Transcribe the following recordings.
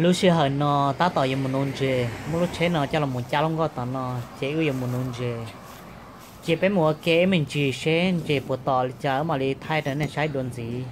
Lub sij hawm no tab tom yuav mus nuv ntses, muab lub tsheb no coj los mus cab lub nkoj tom no, ces wb yuav mus nuv ntses. Ces peb mus ua ke ib me ntsis seb ntses puas tom li cas wb mam li thaij rau nej saib dua ntxiv.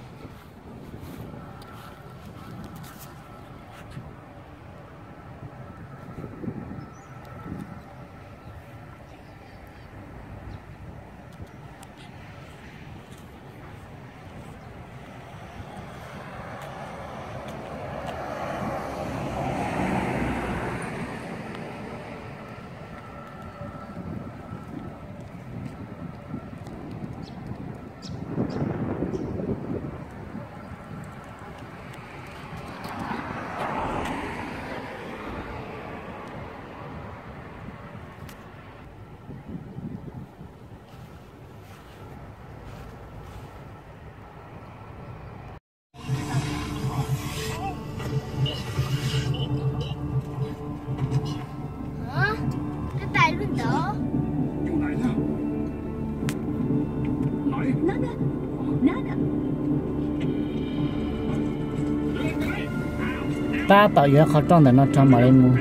Tab tom yuav qhov roj ntawm no rau mam li mus.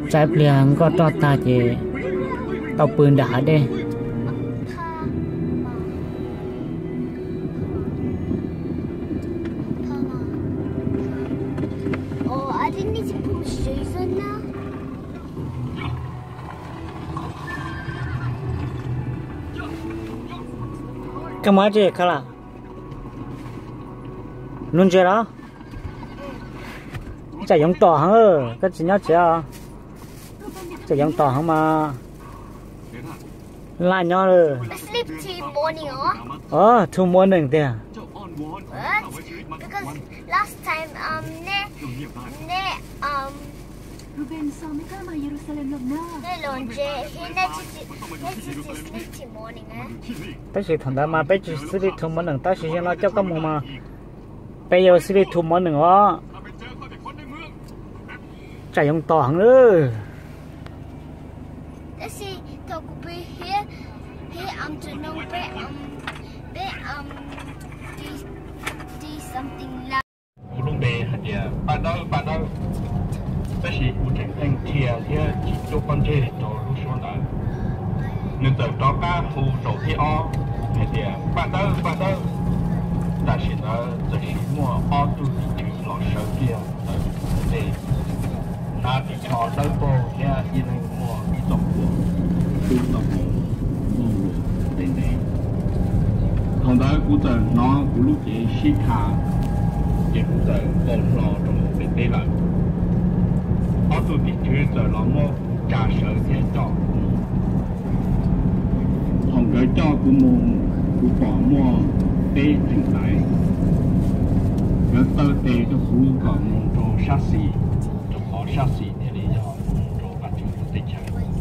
Tsam pliag nkoj roj tag ces tau pw nram hav dej. Koj mus dab tsi kha la? Nuv ntses los? Tsam yoov tom heev, koj tsis nyob tsev os. Tsam yoov tom heev mas laj nyob lawm. Sleep till morning, oh? Oh, till morning tiag. What? Because last time, um, ne, ne, um, ne los ntses, he ne tsis, ne tsis sleep till morning, eh? Tab sis thaum ntawd mas peb tsis sleep till morning, tab sis yog no coj koj mus mas peb yuav sleep till morning os. Tsam yoov tom heev lawm. Tab sis thaum kuv pw thiab, thiab am tsuas nug peb, am, peb, am, do, do something love. Kuv lub npe hais tias Paj Dawb, Paj Dawb, tab sis kuv tseem pheej qhia thiab tsis coj pob ntseg rau lub suab ntawd. Nws txawm rov qab hu zaum thib ob hais tias Paj Dawb, Paj Dawb. Tam sim ntawd txawm sim muaj ob tug tim tswv los sawv kiag ntawm ntug dej, hnav ris tsho dawb paug thiab ib leeg muaj ib txoj phuam dub txoj hmoov muaj ntev ntev. Thaum ntawd kuv txawm hnov kuv lub cev sib tha, ces kuv txawm nkaus hlo rau hauv ntiaj teb lawm. Ob tug tim tswv txawm los muab kuv tsa sawv thiab coj kuv mus. Thaum nkawd coj kuv mus, kuv pom muaj peb tseem tais. Nkawd taw tes rau kuv kom mus rau sab xis, rau qhov sab xis thiaj li yog mus rau Vajtswv lub teb chaws.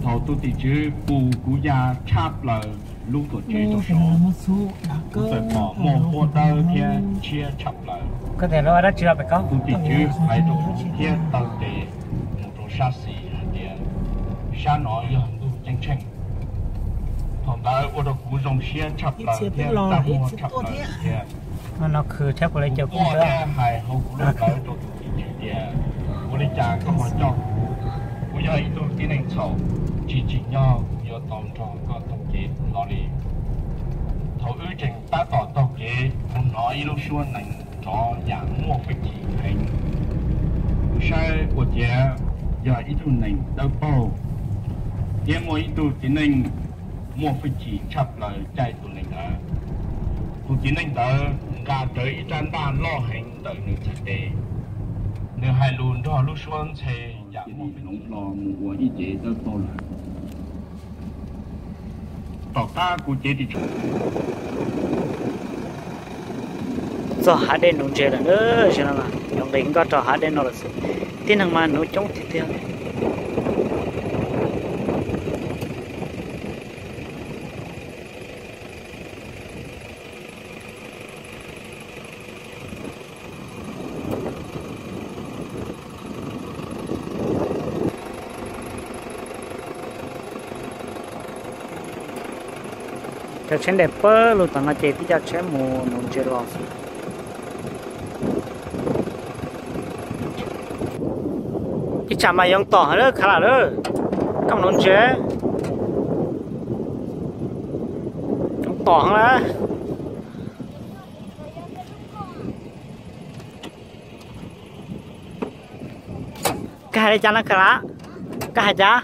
Thaum tus tim tswv pus kuv ya tshaj plaws lub tuam tsev rau saud, kuv txawm pom muaj huab dawb thiab tshiab tshaj plaws. Tus tim tswv hais rau kuv thiab taw tes mus rau sab xis hais tias sab no yog ntuj ceeb tsheej. Thaum ntawd ua rau kuv zoo siab tshaj plaws thiab txaj muag tshaj plaws thiab. Kuv quaj thiab hais hauv kuv lub plawv rau tus tim tswv tias, ua li cas koj ho coj kuv? Kuv yog ib tug tib neeg txhaum, tsis tsim nyog kuv yuav tau nrog koj taug kev no li. Thaum wb tseem tab tom taug kev, kuv hnov ib lub suab nees nrov yam muaj hwj chim heev. Kuv saib ua ciav yog ib tug nees dawb paug, thiab muaj ib tug txiv neej muaj hwj chim tshaj plaws caij tus nees ntawd. Tus txiv neej ntawd nqa rawv ib rab ntaj loj heev ntawm nws txhais tes. Nws hais lus nrog lub suab ntxhe yam muaj hloov hlo mus ua ib cev dawb paug lawm. Tom qab kuv cev ris tsho txog hav dej nuv ntses lawm na, zaum no mas yuav nqis nkoj rau hav dej no lawm xwb. Tib neeg mas nuv coob tiag tiag. Cov tsheb nres pawg lug tom no ces tib co tsheb mus nuv ntses los xwb. Cas mas yoo tom lawm Khav Lam lawm. Koj mus nuv ntses. Yoo tom heev lawm. Koj hais li cas no Khav Lam? Koj hais cas?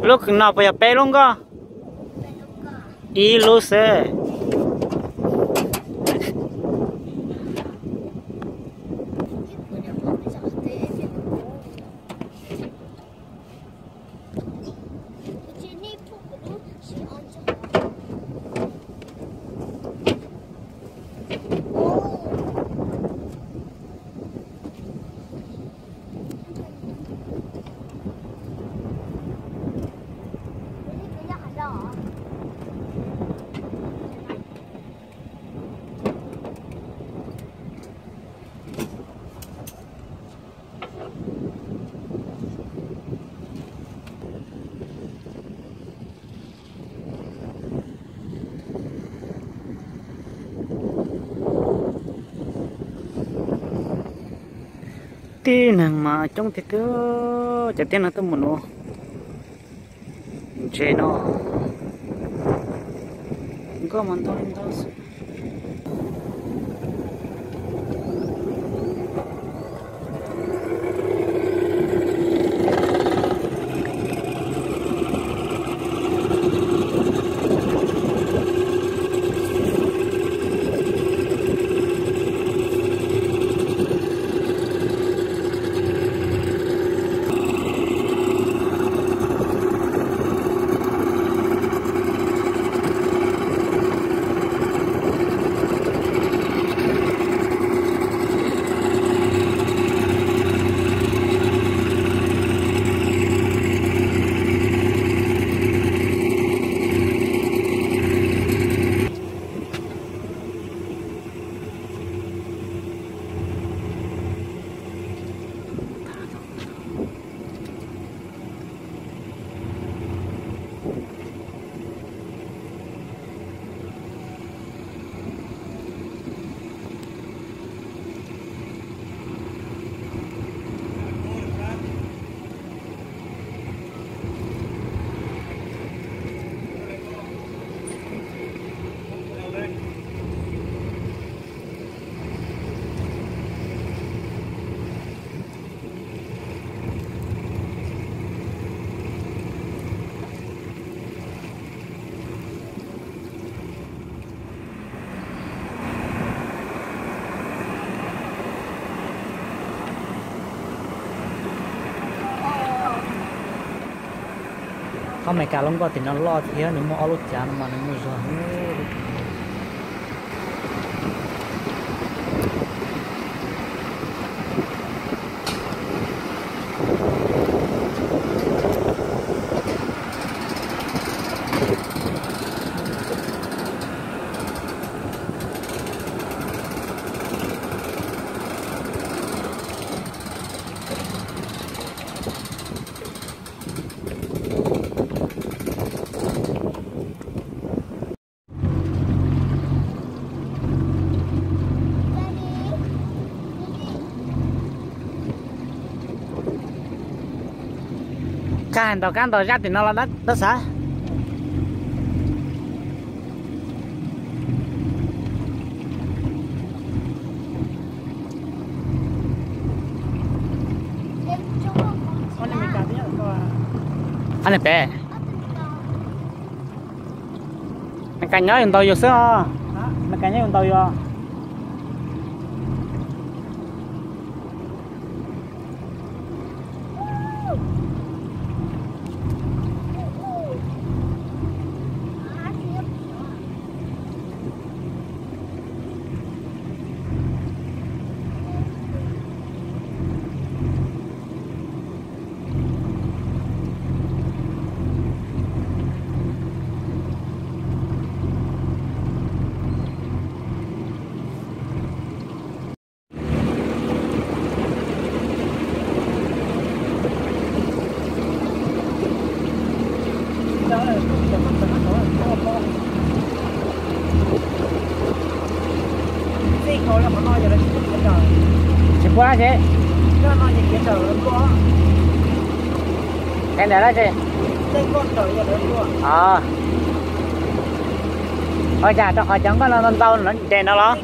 Lub kws no puas yog peb lub nkoj? Ib lub xwb. Tib neeg mas coob tiag tiag, cov tib neeg tuaj mus nuv ntses no, nkoj mas ntau li ntau xwb. Qhov Amelikas lub nkoj tim no loj thiab nws muaj ob lub cav no mas nws muaj zog. Koj hais ntaus kab ntaus zaj tim no los dab xav? Ob niag pem. Mes kas nyob yus ntaus yus xwb os. Mes kas nyob yus ntaus yus. Txij nkaus li qhov no yog lawv tsis pub mus tawm. Ua dab tsi? Qhia ntawm dab tsi? Ua cas rau qhov cov nkoj no ntau ntau nres no los?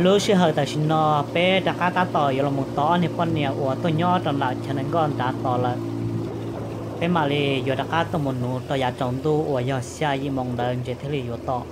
Lub sij hawm tam sim no peb rov qab tab tom yuav los mus tos ob niag poj niam uas tuaj nyob rau nram chaw nees nkoj nrad tos lawm. Peb mam li yuav rov qab tuaj mus nuv rau yav tsaus ntuj uas yog xya yim moos ntawd ntshe thiaj li yuav tos.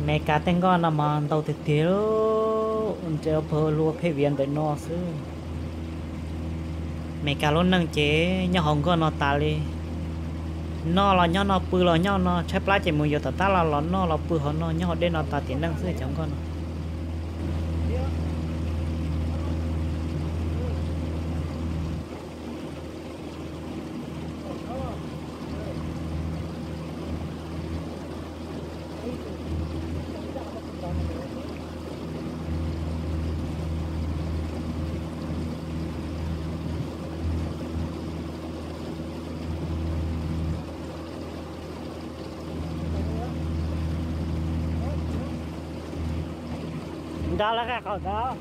Mes kas tej nkoj no mas ntau tiag tiag, ntshe pheej lub pheej viav ntawm no xwb. Meskas lub neej ces nyob hauv nkoj no tas li. Noj los nyob no, pw los nyob no, tshaib plab ces mus yuav tom tab los los noj los pw hauv no, nyob hauv dej no tas tiam neej xwb cov nkoj no. Nrad lawv qab qaum ntawd.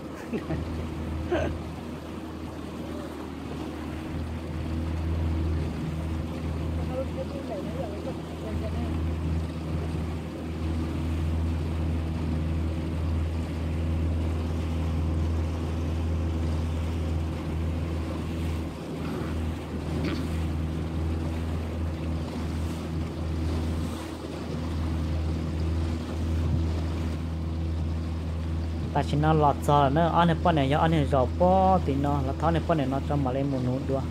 Tam sim no los txog lawm na, ob niag poj niam yog ob niag zaum pob tim no, los thov ob niag poj niam no tso mam li mus nuv dua,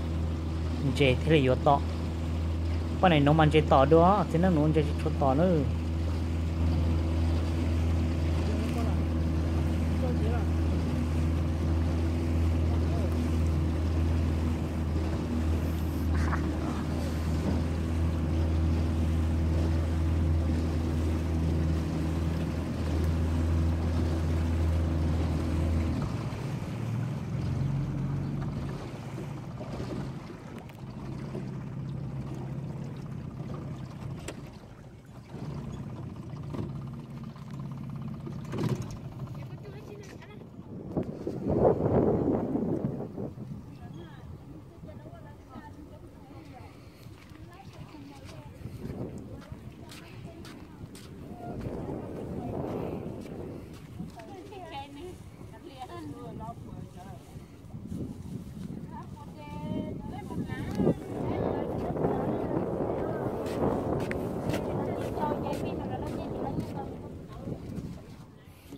ntses thiaj li yuav tom. Poj niam nuv mas ntses tom dua, txiv neej nuv ntses tsis tshua tom na.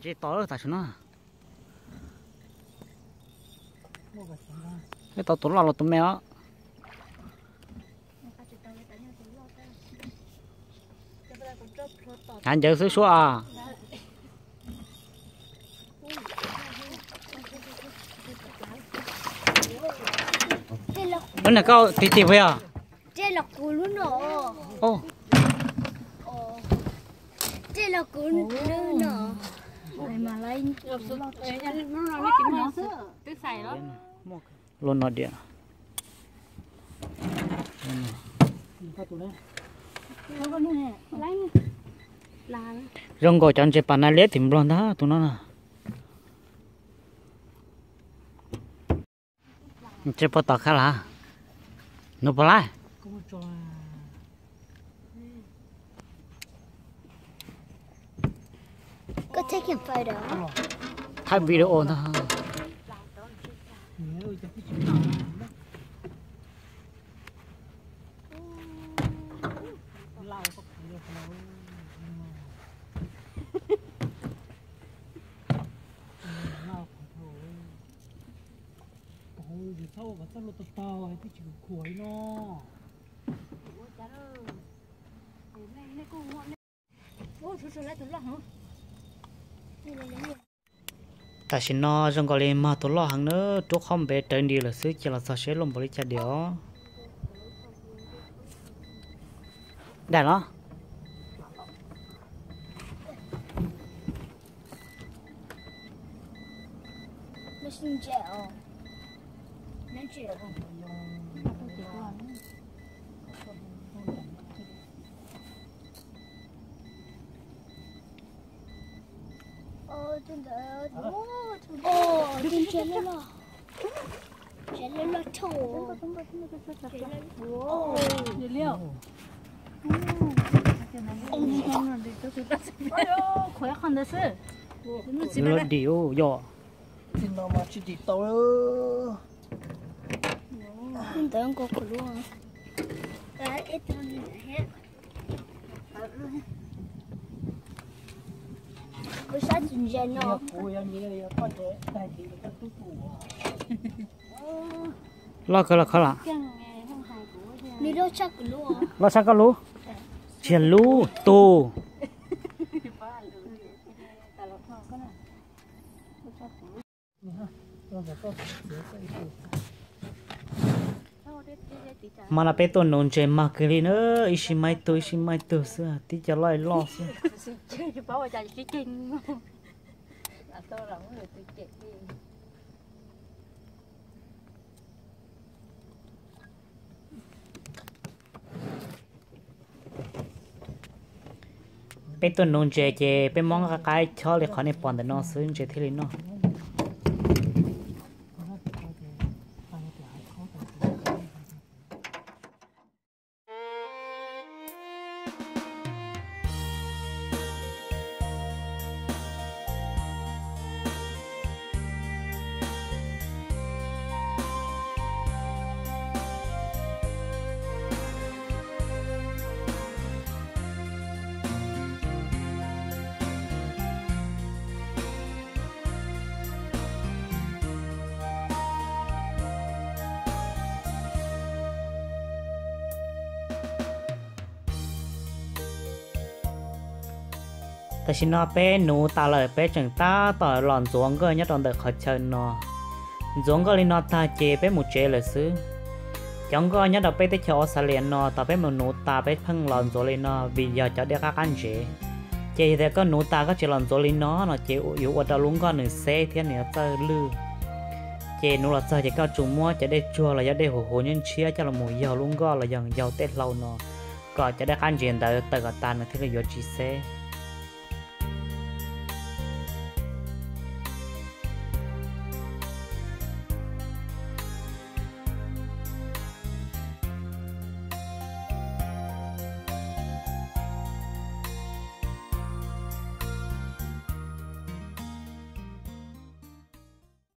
Ntses tom lawm tam sim no. Peb tau tus loj los tus me os. Hav ncawv xwb suab. Lub nag kauj tig tig puas yog? Lub no diam. Zoo nkaus cov ntses pas nas liab tim nplog ntag tus no na. Ntses puas tom kha las? Nws puas laij? Thaij video ntag. Tam sim no zoo nkaus li mag tus loj heev na, rub qhov npe rawv nti lawm xwb, cia los txog seb luaj npaum li cas diam os. Daim los? Lawv dim yom. Ntawd nkaus kuv lub. Kuv sab tsis ntse no. Loj kawg los khov los? Loj tshaj koj lub? Tsis yog lub, tus. Hmo no peb tuaj nuv ntses mag kawg li na, ib sij mag ib tug ib sij mag ib tug xwb, tib co loj loj xwb. Peb tuaj nuv ntses ces peb muab qab qab chob li qhov nej pom ntawm no xwb ntses thiaj li noj. Tam sim no peb nuv tas lawm, peb tseem tab tom los ntxuav nkoj nyob rau ntawm qhov chaw no. Ntxuav nkoj li no tag ces peb mus tsev lawm xwb. Cov nkoj nyob rau peb teb chaws Australia no thaum peb mus nuv tas peb pheej los ntxuav li no vim yog cov dej qab qab ntsev. Ces yog tias koj nuv tas koj tsis los ntxuav li no no ces yuav ua rau lub nkoj nws xeb thiab nws yuav txawj lwj. Ces nuv los txog ces koj tsum muab cov dej tsuag los yog dej huv huv ntshiab ntshiab coj los mus yaug lub nkoj los yog yaug tej hlau no, kom cov dej qab ntsev ntawd tawm kom tas nws thiaj li yuav tsis xeb.